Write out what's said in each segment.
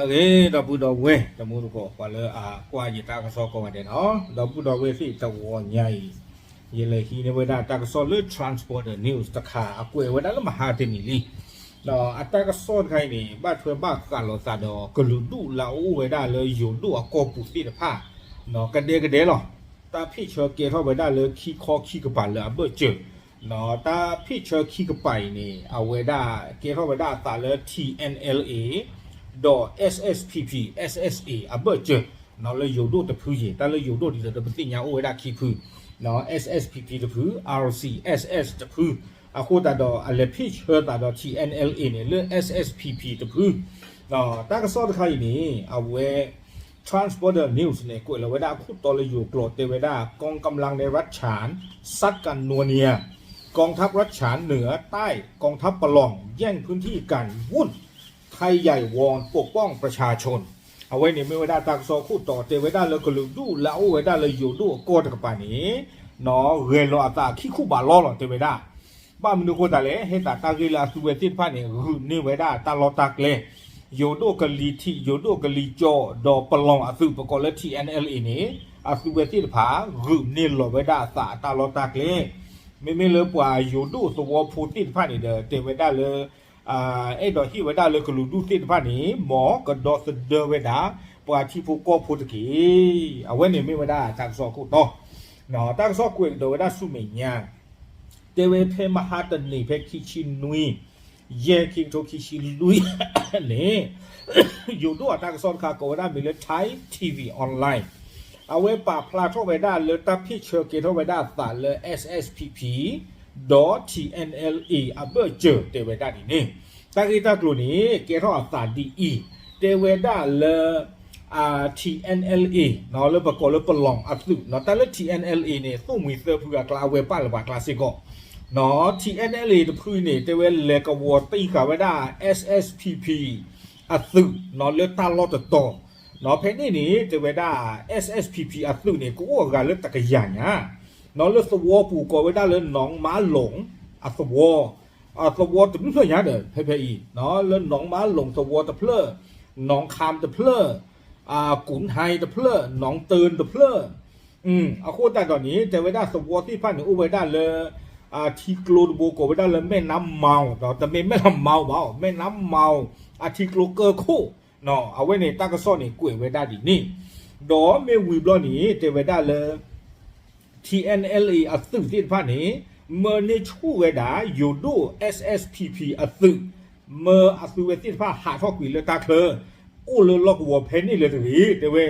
အဂ့ၤ ဒီပုၢ်ဒီဝဲၢ် တမူတကိး ပှၤလၢအကွၢ်ယတၢ်ကစီၣ်ကိးဂၤဒဲးန့ၣ်လီၤ. ဒီပုၢ်ဒီဝဲၢ်သ့ၣ် တဂီၤညါအံၤ ယလဲၤဟံးန့ၢ်ဝဲဒၣ်တၢ်ကစီၣ်လၢ Transborder News တခါ အကွဲးဝဲဒၣ်လၢမဟါတနံၤလံ. ဒီးအတၢ်ကစီၣ်တခါအံၤန့ၣ် ဘၣ်ထွဲဘၣ်ဃးလိာ်သးဒီး ကလုာ်ဒူၣ်လၢအအိၣ်ဝဲဒၣ်လၢယိၤဒိၣ်အကီၢ်ပူၤသ့ၣ်တဖၣ် ကဒဲကဒဲလီၤ. တၢ်ဖ့ၣ်ဆၢကဲထီၣ်ဝဲဒၣ်လၢခံခီခံကပၤလၢအဘၢၣ်စၢၤ, တၢ်ဖ့ၣ်ဆၢခံကပၤအံၤန့ၣ် အဝဲဒၣ်ကဲထီၣ်ဝဲဒၣ်အသးလၢ T N L A ဒီး S S P P S S A အဘၢၣ်စၢၤ, လၢယိၤဒိၣ်တဖုယံၤ တၢ်လၢယိၤဒိၣ်ဒ်သိးဒီးပသ့ၣ်ညါအိၣ်ဝဲဒၣ်ခံဖု, S S P P တဖု, R C S S တဖု, အဃိသတးဒီးအလဲၤဖ့ၣ်ဆၢသးဒီး T N L A န့ၣ် လၢ S S P P တဖု, တၢ်ကစီၣ်တခါအံၤန့ၣ် အဝဲ Transborder News န့ၣ် ကွဲးလီၤဝဲဒၣ်အခိၣ်တီလၢယိၤကျိာ်တဲဝဲဒၣ် กองกำลังในรัฐฉาน ซัดกันนัวเนีย กองทัพรัฐฉานเหนือใต้กองทัพปะหล่องแย่งพื้นที่กันวุ่น ไทยใหญ่วอนปกป้องประชาชน အဝဲန့ၣ်မ့ၢ်ဝဲဒၣ်တၢ်ကစီၣ်ခိၣ်တီတဲဝဲဒၣ်လၢကလုာ်ဒူၣ်လၢအအိၣ်ဝဲဒၣ်လၢယိၤဒိၣ်အကီၢ်တကပၤန့ၣ် ဂဲၤလီၤအသးခံခူၣ်ဘးလီလီၤတဲဝဲဒၣ် ဘၣ်မနုၤအဃိသတးလဲၣ် ဟဲသးတၢ်ဂ့ၢ်လၢအသုဝဲသ့ၣ်တဖၣ်န့ၣ် ဂုာ်န့ၢ်ဝဲဒၣ်တၢ်လီၢ်တၢ်ကျဲ, ယိၤဒိၣ်ကလံၤထံး ယိၤဒိၣ်ကလံၤကၠီ ဒီးပလီၢ်အသုး ပကိးလၢ T N L A န့ၣ် အသုဝဲသ့ၣ်တဖၣ် ဂုာ်န့ၢ်လီၤဝဲဒၣ်အသးအတၢ်လီၢ်တၢ်ကျဲ, မ့မ့ၢ်လၢပှၤယိၤဒိၣ်သဝီဖိသ့ၣ်တဖၣ်န့ၣ်ဒီး တဲဝဲဒၣ်လၢ အဲၣ်ဒိးဟ့ၣ်ဝဲဒၣ်လၢကလုာ်ဒူၣ်သ့ၣ်တဖၣ်န့ၣ် မ်ကဒီသဒၢဝဲဒၣ် ပှၤထံဖိကီၢ်ဖိတက့ၢ်. အဝဲန့ၣ်မ့ၢ်ဝဲဒၣ်တၢ်ကစီၣ်ခိၣ်တီ, တၢ်ကစီၣ်ကွဲးကဒီးဝဲဒၣ်ဆူမဲာ်ညါ တဲဝဲဖဲမဟါတနံၤဖဲခံဆံနွံ ယဲၢ် ခံကထိခံဆံလွံၢ်န့ၣ် ယိၤဒိၣ်အတၢ်ကစီၣ်တခါကိးဝဲဒၣ်မ့ၢ်လၢ Thai T V Online အဝဲပာ်ဖျါထီၣ်ဝဲဒၣ်လၢတၢ်ဖ့ၣ်ဆၢကဲထီၣ်ဝဲဒၣ်အသးလၢ S S P P ဒီး T N L A အဘၢၣ်စၢၤတဲဝဲဒၣ်ဒ်န့ၣ်, တၢ်ဂ့ၢ်တၢ်ကျိၤန့ၣ် ကဲထီၣ်အသးဒ်အံၤ, တဲဝဲဒၣ်လၢ T N L A လၢပကိးလၢပလီၢ်အသုး, တၢ်လၢ T N L A န့ၣ် သိၣ်မှံၤသၢဖုအကျါ အဝဲပာ်လၢပှၤကျါစ့ၢ်ကီး, T N L A တဖုန့ၣ် တဲဝဲလဲၤကဝီၤတံၢ်ဃာ်ဝဲဒၣ် S S P P အသုး လၢတၢ်လီၢ်တတီၤ, ဖဲန့ၣ်န့ၣ် တဲဝဲဒၣ် S S P P အသုးန့ၣ် ကအိၣ်အဂၤလၢတကယၤညါ, လၢသဝီပူၤကိးဝဲဒၣ်လၢ နီၢ်မါလိၣ် အသဝီ သဝီတဘျုးဖျၢၣ်ညါဒီး ဖဲဖဲအံၤ လၢ နီၢ်မါလိၣ် သဝီတဖျၢၣ်, နီၢ်ခၢမ်တဖျၢၣ်, ကူၣ်ဟဲတဖျၢၣ်, နီၢ်တၢၢ်တဖျၢၣ်, အဃိသတးဒီးန့ၣ် တဲဝဲဒၣ်သဝီသ့ၣ်တဖၣ်န့ၣ် အိၣ်ဝဲဒၣ်လၢ ထံကျိတဘိ ကိးဝဲဒၣ်လၢ မဲၣ်နါမီၤ ဒီးတမ့ၢ် မဲၣ်နါမီၤ ဘၣ် မဲၣ်နါမီၤ အထံကျိကၢၢ်ခိၣ်, အဝဲန့ၣ်တၢ်ကစီၣ်န့ၣ် ကွဲးဝဲဒၣ်ဒ်န့ၣ်, ဒီးမ့ၢ်ဝံၤဘျီန့ၣ် တဲဝဲဒၣ်လၢ T N L A အသုးသ့ၣ်တဖၣ်န့ၣ် မၢန့ၢ်ဆူၣ်ဝဲဒၣ် ယိၤဒိၣ် S S P P အသုး, မၢအသုဝဲသ့ၣ်တဖၣ်ဟးထီၣ်ကွံာ်လၢတၢ်ချၢ, အိၣ်လၢလီၢ်ကဝီၤဖဲန့ၣ်လၢတဂ့ၤ တဲဝဲ,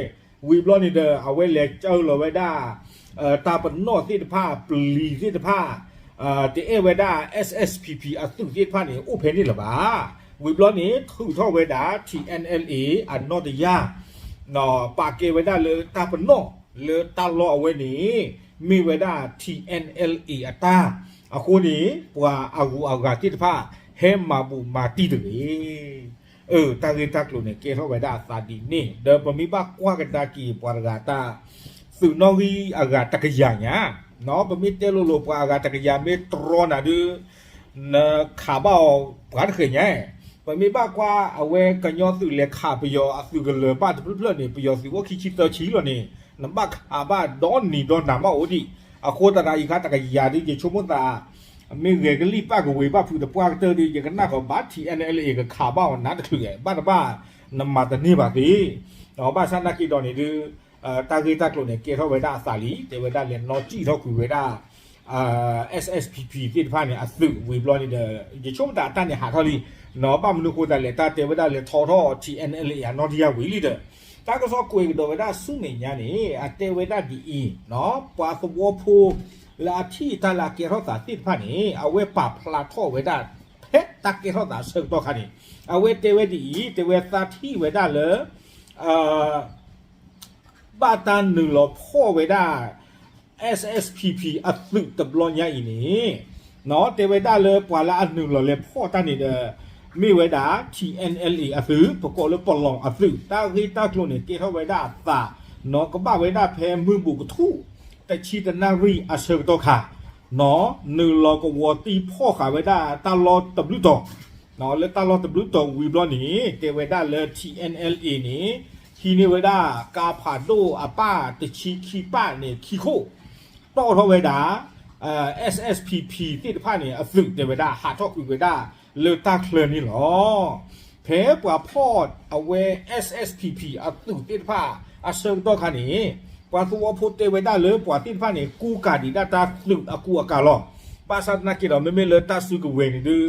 ဝံၤဘျီန့ၣ်ဒီး အဝဲလဲၤကၢလီၤဝဲဒၣ် တၢ်ပနီၣ်သ့ၣ်တဖၣ် ပျံၤသ့ၣ်တဖၣ် တအဲၣ်ဝဲဒၣ် S S P P အသုးသ့ၣ်တဖၣ်န့ၣ် အိၣ်ဖဲန့ၣ်လၢၤဘၣ်. ဝံၤဘျီန့ၣ် ထုးထီၣ်ဝဲဒၣ် T N L A အနီၢ်တယၢ် ပာ်ကဲဝဲဒၣ်လၢတၢ်ပနီၣ် လၢတၢ်လီၢ်အဝဲန့ၣ် မ့ၢ်ဝဲဒၣ် T N L A အတၢ်, အဃိန့ၣ် ပှၤအဂုၤအဂၤသ့ၣ်တဖၣ် ဟဲမၤဘူးမၤတံၢ်တဂ့ၤ. အၢ တၢ်ဂ့ၢ်တၢ်ကျိၤန့ၣ် ကဲထီၣ်ဝဲဒၣ်အသးဒ်န့ၣ် ဒီးပမ့ၢ်ဘၣ်ကွၢ်ကဒါက့ၤပှၤတဂၤတၢ် သုးနီၣ်ဂံၢ်အဂၤတကယၤညါ, ပမ့ၢ်တဲလိၤလိၤပှၤအဂၤတကယၤမ့ၢ်တြီနၤဒုး နခးဘၣ်အီၤပှၤတဃဲၤညါ, ပမ့ၢ်ဘၣ်ကွၢ်အဝဲကညီသုးလဲၤခးပယီၤအသုးကလၢၤဘၣ်တဖျၢၣ်ဖျၢၣ်န့ၣ် ပယီၤသုးအိၣ်ခံဆံသၢဆံလီၤန့ၣ် နဘၣ်ခးဘၣ်ဒီနံၤဒီနၤဘၣ်အိၣ်ဒံး, အဃိသတးဒီးအံၤခါတကယၤဒုး ယဆိကမိၣ်သး မ့ၢ်ဂဲၤကလံၣ်ပၣ်ကဝ့ၤဘၣ်ဖုးတပှၢ်ကတၢၢ်ဒီး ယကနၣ်ကီးဘၣ် T N L A ကခးဘၣ်အီၤနးတချုး ဘၣ်တဘၣ် နမၤတန့ၢ်ဘၣ်သ့, ဘၣ်ဆၣ်နာ်က့ဒီးန့ၣ်ဒုး တၢ်ဂ့ၢ်တၢ်ကျိၤန့ၣ် ကဲထီၣ်ဝဲဒၣ်အသးလံ တဲဝဲဒၣ်လဲၤနီၣ်စံၣ်ထီၣ်ကွံာ်ဝဲဒၣ် S S P P သ့ၣ်တဖၣ်န့ၣ် အသုးဝံၤဘျီန့ၣ်ဒီး ယဆိကမိၣ်သးတၢ်န့ၣ်ဟးထီၣ်လံ, ဘၣ်မနုၤဃိသတးလဲၣ် တၢ်တဲဝဲဒၣ်လဲၤထီထီၣ် T N L A အနီၣ်တယၢ်ဝံၤလံဒီး တၢ်ကစီၣ်ကွဲးကဒီးဝဲဒၣ်ဆူမဲာ်ညါန့ၣ် အတဲဝဲဒၣ်ဒ်အံၤ, ပှၤသဝီဖိ လၢအထံၣ်တၢ်လၢအကဲထီၣ်သးသ့ၣ်တဖၣ်န့ၣ် အဝဲပာ်ဖျါထီၣ်ဝဲဒၣ် ဖဲတၢ်ကဲထီၣ်သးအဆၢကတီၢ်ခါန့ၣ် အဝဲတဲဝဲဒ်အံၤ, တဲဝဲသးထံၣ်ဝဲဒၣ်လၢ ဘၣ်တၢ်နုာ်လီၤဖီၣ်ဝဲဒၣ် S S P P အသုးတဘျီညါအံၤန့ၣ်, တဲဝဲဒၣ်လၢပှၤလၢအနုာ်လီၤလဲၤဖီၣ်တၢ်န့ၣ်ဒီး မ့ၢ်ဝဲဒၣ် T N L A အသုး ပကိးလၢပလီၢ်အသုး တၢ်ဂ့ၢ်တၢ်ကျိၤန့ၣ် ကဲထီၣ်ဝဲဒၣ်အသး နီၢ်ကဘၣ်ဝဲဒၣ်ဖဲမုၢ်ဘူးကထူၣ် တဆံတနၣ်ရံၣ်အဆၢကတီၢ်ခါ နီၢ် နုာ်လီၤကဝီၤတံၢ်ဖီၣ်ဃာ်ဝဲဒၣ်တၢ်လီၢ်တဘျုးတီၤ, လၢတၢ်လီၢ်တဘျုးတီၤဝံၤဘျီန့ၣ် တဲဝဲဒၣ်လၢ ထံၣ်အဲၣ်အဲလ်အ့န့ၣ် ဟံးန့ၢ်ဝဲဒၣ် ကါဖးဒိၣ်အပၢ်တဆံခံပၢ်န့ၣ်ခံခိၣ် တီၣ်ထီၣ်ဝဲဒၣ် SSPP သ့ၣ်တဖၣ်န့ၣ် အသုးတဲဝဲဒၣ် ဟးထီၣ်ကွံာ်ဝဲဒၣ်လၢတၢ်ချၢန့ၣ်လီၤ. ဖဲပှၤဖီၣ်အဝဲ SSPP အသုးသ့ၣ်တဖၣ်အဆၢကတီၢ်ခါန့ၣ် ပှၤသဝီဖိတဲဝဲဒၣ်လၢပှၤသ့ၣ်တဖၣ်န့ၣ် ကူကၤဒံးဒၣ်တၢ်သုးအကူအကၤလီၤ. ဘၣ်ဆၣ်သနာ်က့ဒီး မ့မ့ၢ်လၢတၢ်စုကဝဲၤန့ၣ်ဒုး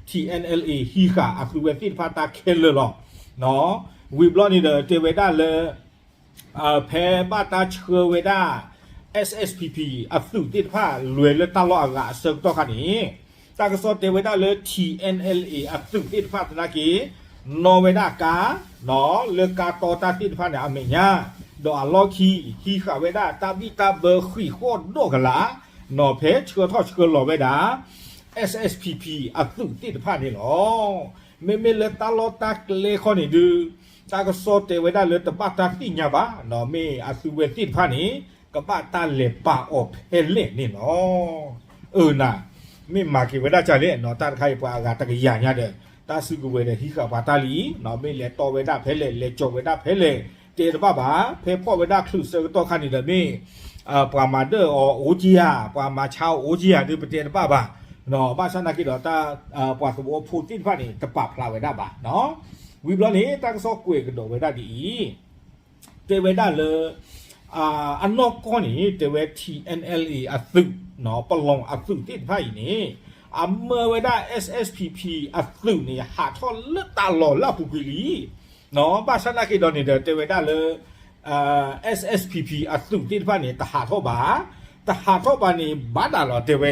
ထံၣ်အဲၣ်အဲလ်အ့ ဟံးဃာ်အသုးဝဲသ့ၣ်တဖၣ်တၢ်ခဲလၢာ်လီၤ. ဝံၤဘျီန့ၣ်ဒီး တဲဝဲဒၣ်လၢ ဖဲဘၣ်တၢ်ဆှၢဝဲဒၣ် SSPP အသုးသ့ၣ်တဖၣ်လဲၤလၢတၢ်လီၢ်အဂၤအဆၢကတီၢ်ခါန့ၣ် တၢ်ကစီၣ်တဲဝဲဒၣ်လၢ ထံၣ်အဲၣ်အဲလ်အ့ အသုးသ့ၣ်တဖၣ်သနာ်က့ နီၣ်ဝဲဒၣ်ကါ လၢကါတီတၢ်သ့ၣ်တဖၣ်န့ၣ် အမဲာ်ညါ ဒီးအလီၢ်ခံ ဟံးဃာ်ဝဲဒၣ်တၢ်ဘံၣ်တၢ်ဘၢဃံးဃီၣ်ဒီးကလာ် နီၣ်ဖဲဆှၢထီၣ်ဆှၢလီၤဝဲဒၣ် SSPP အသုးသ့ၣ်တဖၣ်န့ၣ်လီၤ. မ့မ့ၢ်လၢတၢ်လီၢ်တၢ်ကျဲခီန့ၣ်ဒုး တၢ်ကစီၣ်တဲဝဲဒၣ်လၢတဘၣ်တၢ်သ့ၣ်ညါဘၣ် မ့ၢ်အသုးဝဲသ့ၣ်တဖၣ်န့ၣ် ကဘၣ်တၢ်လဲၤပာ်အီၤဖဲလဲၣ်န့ၣ်လီၤ. အၢနၤ မ့ၢ်မၤက့ၤဝဲဒၣ်ကလဲၣ် တၢ်တခါအံၤပှၤအဂၤတကယၤညါဒီး တၢ်စုကဝဲၤဒီးဟံးဃာ်ပှၤတၢ်လံ မ့ၢ်လဲၤတီဝဲဒၣ်ဖဲလဲၣ် လဲၤကၠီၤဝဲဒၣ်ဖဲလဲၣ် တဲတဘၣ်ဘၣ်. ဖဲဖီၣ်ဝဲဒၣ်ချုးဆၢကတီၢ်ခါန့ၣ်ဒီးမ့ၢ် ပှၤမၤဒၢၣ်အီၤအိၣ်ကယၤ ပှၤမၤဆါအီၤအိၣ်ကယၤဒုး ပတဲတဘၣ်ဘၣ်. ဘၣ်ဆၣ်သနာ်က့ဒီး ပှၤသဝီဖိသ့ၣ်တဖၣ်န့ၣ် တပာ်ဖျါဝဲဒၣ်ဘၣ်. ဝံၤဘျီန့ၣ် တၢ်ကစီၣ်ကွဲးကဒီးဝဲဒၣ်ဒ်အံၤ တဲဝဲဒၣ်လၢ အနီၢ်ကီၢ်န့ၣ် တဲဝဲ ထံၣ်အဲၣ်အဲလ်အ့ အသုး ပလီၢ်အသုးသ့ၣ်တဖၣ်အံၤန့ၣ် အမၢဝဲဒၣ် SSPP အသုးန့ၣ် ဟးထီၣ်လၢတၢ်လီၢ်လၢအပူၤကွံာ်လံ. ဘၣ်ဆၣ်သနာ်က့ဒီးန့ၣ်ဒီး တဲဝဲဒၣ်လၢ SSPP အသုးသ့ၣ်တဖၣ်န့ၣ် တဟးထီၣ်ဘၣ်, တဟးထီၣ်ဘၣ်န့ၣ် ဘၣ်ဒၣ်လီၤ တဲဝဲ,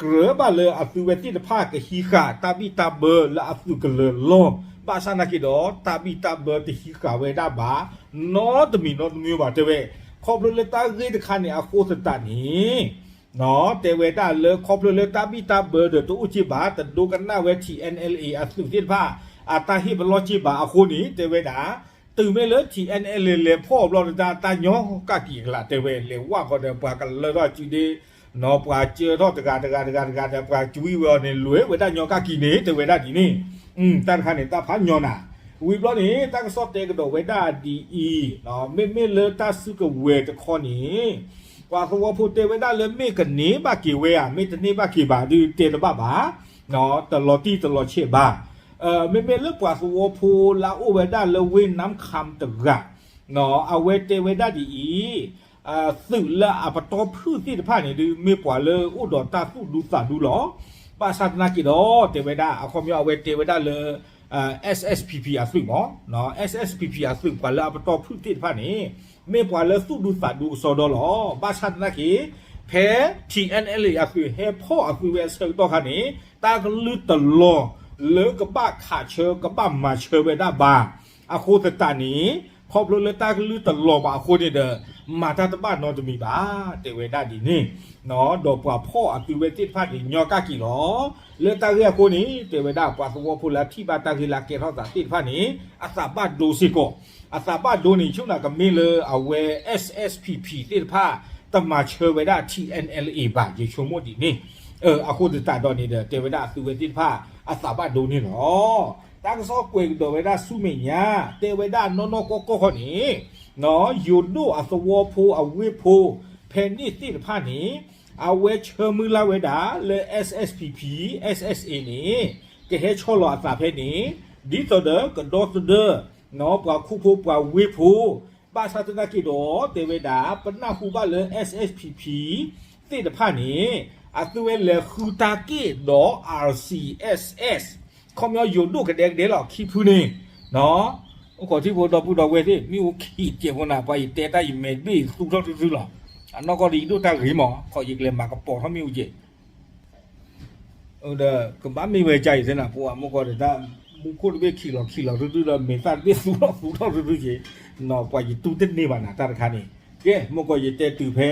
ကြၢးဘၣ်လၢအသုဝဲသ့ၣ်တဖၣ်ကဟံးဃာ်တၢ်ဘံၣ်တၢ်ဘၢလၢအသုးကလၢၤလီၤ. ဘၣ်ဆၣ်သနာ်က့ဒီး တၢ်ဘံၣ်တၢ်ဘၢတဟံးဃာ်ဝဲဒၣ်ဘၣ် နီတမံၤနီတမံၤဘၣ် တဲဝဲ. ခီဖျိလၢတၢ်ဂ့ၢ်တခါန့ၣ်အဃိသတးန့ၣ် တဲဝဲဒၣ်လၢခီဖျိလၢတၢ်ဘံၣ်တၢ်ဘၢဒီးတအိၣ်က့ၢ်ဘၣ်, တဒိကနၣ်ဝဲ ထံၣ်အဲၣ်အဲလ်အ့ အသုးသ့ၣ်တဖၣ် အတၢ်ဟ့ၣ်ပလီၢ်က့ၢ်ဘၣ်အဃိန့ၣ် တဲဝဲဒၣ်, တုၤမ့ၢ်လၢ ထံၣ်အဲၣ်အဲလ်အ့ လဲၤဖီၣ်အဘျီတဒၣ် တၢ်ညီကၣ်ကံၢ်ကလာ် တဲဝဲ, လဲၤဝၣ်ဃီဒီးပှၤကလၢထီၣ်စုဒ့ နီၢ်ပှၤကၢထီၣ်တဂၤတဂၤတဂၤတဂၤဒီး ပှၤကွံဝဲအီၤန့ၣ် လဲၤဝဲဒၣ်ညီကၣ်ကံၢ်န့ၣ် တဲဝဲဒၣ်ဒ်န့ၣ်. တၢ်တခါန့ၣ် တၢ်ဖးညီနၤ. ဝံၤဘျီန့ၣ် တၢ်ကစီၣ်တဲကဒီးဝဲဒၣ်ဒ်အံၤ, မ့မ့ၢ်လၢတၢ်စုကဝဲၤတခီန့ၣ် ပှၤသဝီဖိတဲဝဲဒၣ်လၢမ့ၢ်ကန့ၢ်ဘၣ်က့ၤဝဲဧါ မ့ၢ်တန့ၢ်ဘၣ်က့ၤဘၣ်ဒုးတဲတဘၣ်ဘၣ်, တလီၤတံၢ်တလီၤဆဲးဘၣ်. မ့မ့ၢ်လၢပှၤသဝီဖိလၢအအိၣ်ဝဲဒၣ်လၢဝ့ၢ်နၢမ်ခၣ်တဂၤ အဝဲတဲဝဲဒၣ်ဒ်အံၤ, သုးလၢအပတီၢ်ဖုၣ်သ့ၣ်တဖၣ်န့ၣ်ဒုး မ့ၢ်ပှၤလၢအိၣ်ဒီးတၢ်သူၣ်ဒူသးဒူလီၤ. ဘၣ်ဆၣ်သနာ်က့ဒီး တဲဝဲဒၣ် အခီပညီအဝဲတဲဝဲဒၣ်လၢ SSPP အသုးမး, SSPP အသုး ပှၤလၢအပတီၢ်ဖုၣ်သ့ၣ်တဖၣ်န့ၣ် မ့ၢ်ပှၤလၢသူၣ်ဒူသးဒူကစီဒီလီၤ. ဘၣ်ဆၣ်သနာ်က့ ဖဲ ထံၣ်အဲၣ်အဲလ်အ့ အသုးဟဲဖီၣ်အသုးဝဲအဆၢကတီၢ်ခါန့ၣ် တၢ်ကလုၢ်တလီၤလၢကဘၣ်ခးဆၢ ကဘၣ်မၤဆၢဝဲဒၣ်ဘၣ်. အဃိသတးန့ၣ် ခီဖျိလၢတၢ်ကလုၢ်တလီၤဘၣ်အဃိန့ၣ်ဒီး မၤတၢ်တဘၣ်နီတမံၤဘၣ် တဲဝဲဒၣ်ဒ်န့ၣ်, ဒီးပှၤဖီၣ်အသုးဝဲသ့ၣ်တဖၣ်န့ၣ် ညီကၣ်ကံၢ်လီၤ. လၢတၢ်ဂ့ၢ်အဃိန့ၣ် တဲဝဲဒၣ် ပှၤသဝီဖိလၢအထံၣ်ဘၣ်တၢ်ဂ့ၢ်လၢအကဲထီၣ်သးသ့ၣ်တဖၣ်န့ၣ် အသးဘၣ်ဒိစ့ၢ်ကီး. အသးဘၣ်ဒိန့ၣ် ဆိကမိၣ်ကမ့ၢ်လၢအဝဲ SSPP သ့ၣ်တဖၣ် တမၤဆၢဝဲဒၣ် ထံၣ်အဲၣ်အဲၣ်လ်အ့ ဘၣ် ယဆိကမိၣ်ဒ်န့ၣ်. အဃိသတးဒီးန့ၣ်ဒီး တဲဝဲဒၣ်အသုးဝဲသ့ၣ်တဖၣ် အသးဘၣ်ဒိန့ၣ်လီၤ. တၢ်ကစီၣ်ကွဲးကဒီးဝဲဒၣ်ဆူမဲာ်ညါ တဲဝဲဒၣ်နီၢ်နီၢ်ကီၢ်ကီၢ်ဃီန့ၣ် ယိၤဒိၣ်အသဝီဖိအဝ့ၢ်ဖိ ဖဲန့ၣ်သ့ၣ်တဖၣ်န့ၣ် အဝဲဆၢမုၢ်လၢ်ဝဲဒၣ်လၢ SSPP SSA န့ၣ် ကဟဲဆီလီၤအသးဖဲန့ၣ် ဒ်သိးဒီးကဒီသဒၢ ပှၤခိၣ်ဖိပှၤဝ့ၢ်ဖိ. ဘၣ်ဆၣ်သနာ်က့ဒီး တဲဝဲဒၣ် ပနၢ်ဟူဘၣ်လၢ SSPP သ့ၣ်တဖၣ်န့ၣ် အသုဝဲလဲၤဃုတၢ်က့ၣ်ဒီး RCSS ခီပညီယိၤဒိၣ်ကဒဲကဒဲလီၤ ခံဖုန့ၣ် အိၣ်ခိးထံဖိဒီပုၢ်ဒီဝဲၢ်သ့ၣ် မ့ၣ်အူခံးစဲးဖိနၤ ပှၤယတဲတၢ်ယမဲာ်ဘ့ၣ်သူထီၣ်သုသုလီၤ. အနီၢ်ကီၢ်ဒီးယဒိၣ်တၢ်ဂ့ၤမး ခီယကလဲၤမၤကပီၤထီၣ်မ့ၣ်အူကဲး ဒီးကဘၣ်မ့ၢ်ဝဲကါအံၤသ့ၣ်နၤ ပှၤမိၢ်ကီၢ်ဒီးတၢ် မူခိၣ်တဘ့ၣ်ခံးလီၤခံးလီၤသုသုဒီး မ့ၢ်သၣ်တဘ့ၣ်သူထီၣ်သူထီၣ်သုသုက့ၤ ပှၤယတူၢ်တန့ၢ်ဘၣ်နၤ တၢ်တခါန့ၣ်. ကဲ မိၢ်ကီၢ်ယတဲတုၤဖဲ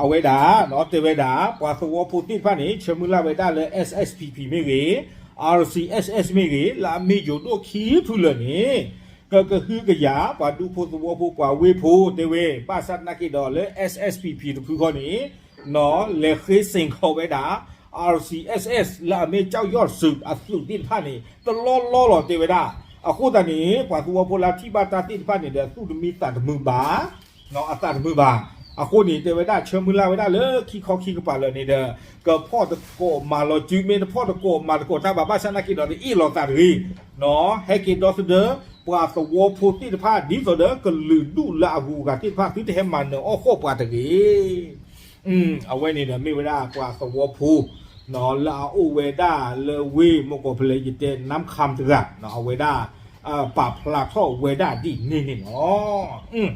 အဝဲဒၣ် တဲဝဲဒၣ် ပှၤသဝီဖိသ့ၣ်တဖၣ်န့ၣ် ဆၢမုၢ်လၢ်ဝဲဒၣ်လၢ SSPP မ့ၢ်ဂ့ၤ RCSS မ့ၢ်ဂ့ၤ လၢအမ့ၢ်ယိၤဒိၣ်ခံဖုလၢာ်န့ၣ် ကကဟုကယာ် ပှၤဒူဖိသဝီဖိပှၤဝ့ၢ်ဖိတဲဝဲ ဘၣ်ဆၣ်သနာ်က့ဒီးလၢ SSPP တဖုဃီန့ၣ် လဲၤဃ့စ့ၢ်ကီးဝဲဒၣ် R C S S လၢအမ့ၢ် ကျောက်ရော့စစ် အသုးသ့ၣ်တဖၣ်န့ၣ် တလီၢ်လီၢ်လီၤတဲဝဲဒၣ်. အဃိသတးန့ၣ် ပှၤသဝီဖိလၢအထံၣ်ဘၣ်တၢ်သ့ၣ်တဖၣ်န့ၣ်ဒီး သူၣ်တမံသးတမုာ်ဘၣ်, အသးတမုာ်ဘၣ်. အဃိန့ၣ် တဲဝဲဒၣ် ဆၢမုၢ်လၢ်ဝဲဒၣ်လၢခံခီခံကပၤလၢာ်န့ၣ်ဒီး ကဖီၣ်သကိးမၤလီၤစု မ့ၢ်တဖီၣ်သကိးမၤသကိးတၢ်ဘၣ် ဘၣ်ဆၣ်သနာ်က့ဒီး တအ့ၣ်လိာ်သးတဂ့ၤ, ဟဲက့ၤဒီသဒၢ ပှၤသဝီဖိသ့ၣ်တဖၣ် ဒ်သိးဒီးကလုာ်ဒူၣ်လၢအဂုၤအဂၤသ့ၣ်တဖၣ် သုတဟဲမၤနၢၤအီၣ်ဃီၣ်ပှၤတဂ့ၤ. အဝဲန့ၣ်ဒီးမ့ၢ်ဝဲဒၣ်ပှၤသဝီဖိ လၢအအိၣ်ဝဲဒၣ်လၢဝ့ၢ် မ့ၢ်ကီးဖဲလဲၣ် ယတဲ နမ်းခမ်း တဂၤ အဝဲဒၣ် ပာ်ဖျါထီၣ်ဝဲဒၣ်ဒ်န့ၣ်န့ၣ်လီၤ.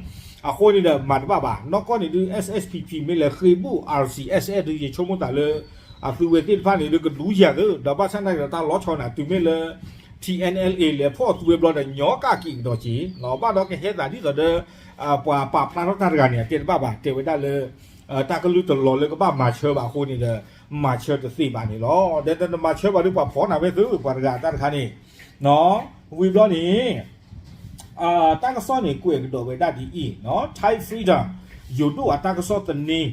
အဃိန့ၣ်ဒီးမၤတဘၣ်ဘၣ် နီၢ်ကီၢ်န့ၣ်ဒုး S S P P မ့ၢ်လဲၤဃ့ဘူၣ် R C S S ဒုး ယဆိကမိၣ်သးလၢ အသုဝဲသ့ၣ်တဖၣ်န့ၣ်ဒုး ကဒူယၤသၢ ဒီးဘၣ်ဆၣ်နာ်က့ဒီး တၢ်လီၤဆီနၤ တုၤမ့ၢ်လၢ T N L A လဲၤဖီၣ်သုဝဲဘျီဒီး ညီကၣ်က့ၤကဒီးက့ၤ ဘၣ်ဒီးကဟဲသးဒ်သိးဒီး ပှၤပာ်ဖျါထီၣ်တၢ်တဂၤန့ၣ် အတဲတဘၣ်ဘၣ် တဲဝဲဒၣ်လၢ တၢ်ကလုၢ်တလီၤလၢကဘၣ်မၤဆၢဘၣ်အဃိန့ၣ်ဒီး မၤဆၢတသ့ဘၣ်န့ၣ်လီၤ. ဒီးတမၤဆၢဘၣ်ဒီး ပှၤဖီၣ်နၤဝဲသု ပှၤတဂၤတၢ်တခါန့ၣ် ဝံၤဘျီန့ၣ် တၢ်ကစီၣ်န့ၣ် ကွဲးကဒီးဝဲဒၣ်ဒ်အံၤ, Thai Freedom ယိၤဒိၣ်အတၢ်ကစီၣ်သန့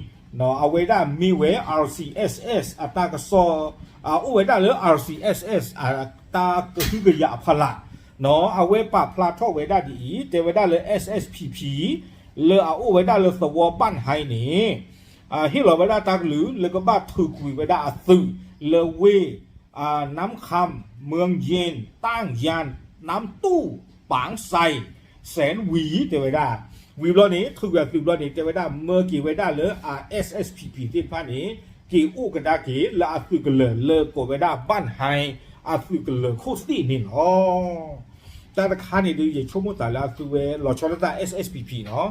အဝဲဒၣ်မ့ၢ်ဝဲ R C S S အတၢ်ကစီၣ် အိၣ်ဝဲဒၣ်လၢ R C S S အတၢ်ကဟုကယာ်အဖီလာ် အဝဲပာ်ဖျါထီၣ်ဝဲဒၣ်ဒ်အံၤ တဲဝဲဒၣ်လၢ S S P P လၢအအိၣ်ဝဲဒၣ်လၢသဝီ ဘၣ်ဟဲန့ၣ် ဟ့ၣ်လီၤဝဲဒၣ်တၢ်ကလုၢ် လၢကဘၣ်ထုးကွံာ်ဝဲဒၣ်အသုး လၢဝ့ၢ် နမ်းခမ်း မၢယ့ၣ် တၢ်ယၣ် နမ်းတူၣ် ပၣ်စဲး စဲးဝံၤ တဲဝဲဒၣ်. ဝံၤဘျီန့ၣ် ထုးကွံာ်အသုးဘျီန့ၣ် တဲဝဲဒၣ် မၢက့ၤဝဲဒၣ်လၢအ S S P P သ့ၣ်တဖၣ်န့ၣ် က့ၤအိၣ်ကဒါက့ၤလၢအသုးကလၢၤ လၢကိးဝဲဒၣ် ဘၣ်ဟဲ အသုးကလၢၤခိၣ်သ့ၣ်န့ၣ်လီၤ. တၢ်တခါန့ၣ်ဒုး ယဆိကမိၣ်သးလၢအသုဝဲလီၤဆီဒၣ်တၢ် S S P P နီၤ,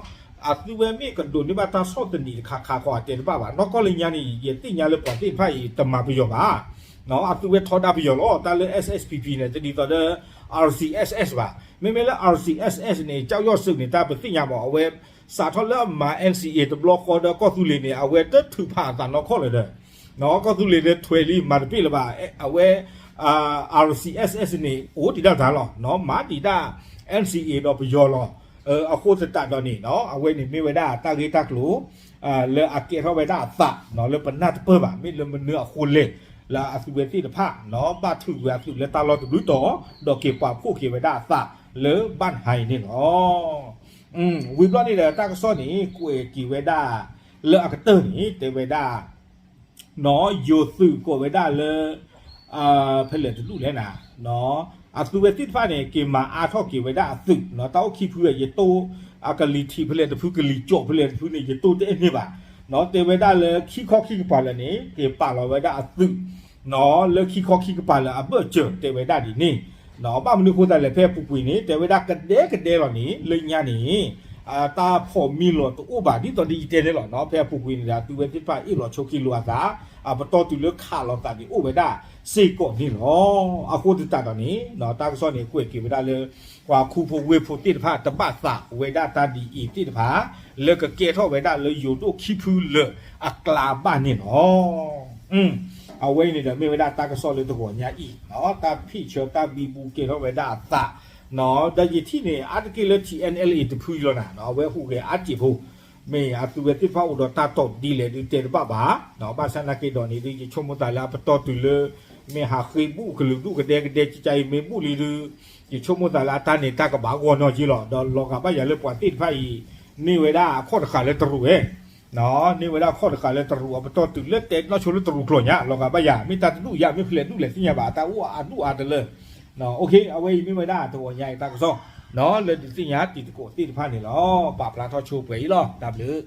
အသုဝဲမ့ၢ်ကဒိးန့ၢ်ဘၣ်တၢ်ဆီၣ်သနံးတခါခါဃီ အတဲတဘၣ်ဘၣ်. နီၢ်ကီၢ်လၢညါန့ၣ် ယသ့ၣ်ညါလၢပှၤသ့ၣ်တဖၣ်အံၤ တမၤပယီၤဘၣ်. အသုဝဲထီဒါပယီၤလီၤ. တၢ်လၢ S S P P န့ၣ် တဒ်သိးဒီး R C S S ဘၣ်. မ့မ့ၢ်လၢ R C S S န့ၣ် ကျောက်ရော့စစ် န့ၣ် တၢ်ပသ့ၣ်ညါဘၣ် အဝဲ စးထီၣ်လၢအမၤ N C A တဘျီဃီဒီး ကီၢ်သူလ့ၤန့ၣ် အဝဲတထုးဖးအသးနီၢ်ကီၢ်လၢၤဒီး ကီၢ်သူလ့ၤဒီးထွဲလံ မၤတပ့ၢ်လၢၤဘၣ်. အဝဲ R C S S န့ၣ် အိၣ်ဒံးဒၣ်တၢ်လီၤ. မၤဒံးဒၣ် N C A ဒီးပယီၤလီၤ. အဃိသတးဒီးန့ၣ် အဝဲန့ၣ်မ့ၢ်ဝဲဒၣ်တၢ်ဂ့ၢ်တၢ်ကျိၤ လၢအကဲထီၣ်ဝဲဒၣ်အသး လၢပနၢ်တပၢၢ်ဘၣ် မ့ၢ်လၢမနုၤအဃိလဲၣ် လၢအသုဝဲသ့ၣ်တဖၣ် ဘၣ်ထုးကွံာ်အသုးလၢတၢ်လီၢ်တဘျုးတီၤ ဒီးက့ၤပာ်ဖှိၣ်က့ၤဝဲဒၣ်အသးလၢ ဘၣ်ဟဲ န့ၣ်လီၤ. ဝံၤဘျီန့ၣ်ဒီး တၢ်ကစီၣ်န့ၣ် ကွဲးက့ၤဝဲဒၣ် လၢအကတၢၢ်န့ၣ် တဲဝဲဒၣ် ယိၤသုးကိးဝဲဒၣ်လၢ ဖဲလဲၣ်တဒူၣ်လဲၣ်နၤ, အသုဝဲသ့ၣ်တဖၣ်န့ၣ် က့ၤမၤအါထီၣ်က့ၤဝဲဒၣ်အသုး တၢ်အိၣ်ခံဖု ယတိၢ် အကလံၤထံးဖဲလဲၣ်တဖု ကလံၤကၠိးဖဲလဲၣ်တဖုန့ၣ် ယတိၢ်တအဲၣ်န့ၢ်ဘၣ်. တဲဝဲဒၣ်လၢခံခီခံကပၤလၢာ်န့ၣ် က့ၤပာ်လီၤဝဲဒၣ်အသုး လၢခံခီခံကပၤလၢာ်အဘၢၣ်စၢၤ တဲဝဲဒၣ်ဒ်န့ၣ်. ဘၣ်မနုၤအဃိသတးလဲၣ် ဖဲအပူၤကွံာ်န့ၣ် တဲဝဲဒၣ်ကဒဲကဒဲလီၤန့ၣ် လၢညါန့ၣ် တၢ်ဖီၣ်မံလီၤတအိၣ်ဘၣ် ဒ်သိးဒ်ယတဲန့ၣ်လီၤ. ဖဲအပူၤကွံာ်န့ၣ်ဒီး အသုဝဲသ့ၣ်တဖၣ်အ့ၣ်လိာ်ဆိးက့လိာ်အသး အပတီၢ်တုၤလၢခးလိာ်သးန့ၣ်အိၣ်ဝဲဒၣ်စ့ၢ်ကီးန့ၣ်လီၤ. အဃိသတးဒီးန့ၣ် တၢ်ကစီၣ်န့ၣ်ကွဲးက့ၤဝဲဒၣ်လၢ ပှၤခူဖိဝ့ၢ်ဖိသ့ၣ်တဖၣ် တဘၣ်သးဝဲဒၣ်တၢ်ဒ်အံၤသ့ၣ်တဖၣ် လၢကကဲထီၣ်ဝဲဒၣ်လၢယိၤဒိၣ်ခံဖုလၢာ်အကျါဘၣ်န့ၣ်လီၤ. အဝဲအံၤန့ၣ်ဒီးမ့ၢ်ဝဲဒၣ်တၢ်ကစီၣ်လၢတဂီၤညါအံၤ တၢ်ဖ့ၣ်ဆၢတၢ်ဘံဘူကဲထီၣ်ဝဲဒၣ်အသး ဒီးယထံၣ်န့ၣ် အါတက့ၢ်လၢ T N L A တဖုလီၤနၤ အဝဲဟူးဂဲၤအါတက့ၢ်ဖိ မ့ၢ်အသုဝဲသ့ၣ်တဖၣ်အိၣ်ဒီးတၢ်တိာ်ဒ်လဲၣ်ဒုးတဲတဘၣ်ဘၣ်. ဘၣ်ဆၣ်သနာ်က့ဒီးန့ၣ်ဒုး ယဆိကမိၣ်သးလၢအပတီၢ်တုၤလၢ မ့ၢ်ဟးဃ့ဘူၣ်ကလုာ်ဒူၣ်ကဒဲကဒဲကကါအံၤမ့ၢ်ဘူၣ်လံဒုး ယဆိကမိၣ်သးလၢအတၢ်န့ၣ်တၢ်ကဘၣ်ဂီၢ်နီၢ်က့လီၤ. ဒီးလီၤဂာ်ဘၣ်ယၤလၢပှၤသ့ၣ်တဖၣ်အံၤ န့ၢ်ဝဲဒၣ်အခီၣ်တဃာ်လၢတရူးဝဲ န့ၢ်ဝဲဒၣ်အခီၣ်တဃာ်လၢတရူး အပတီၢ်တုၤလၢတဲနီၢ်ဆိလၢတရူးကျိာ်ညါ လီၤဂာ်ဘၣ်ယၤ မ့ၢ်တၢ်တဒူၣ်ယၤ မ့ၢ်ဖဲလဲၣ်ဒူၣ်လဲၣ်သ့ၣ်ညါဘၣ် တၢ်အိၣ်အဒူၣ်အါတလၢ အဝဲအံၤမ့ၢ်ဝဲဒၣ်တဂီၤညါအံၤတၢ်ကစီၣ် လၢဒုးသ့ၣ်ညါတံၤသကိးသ့ၣ်တဖၣ်န့ၣ်လီၤ. ပာ်ဖျါထီၣ်ဆိပှဲၤအံၤလီၤ. တၢ်ဘျုး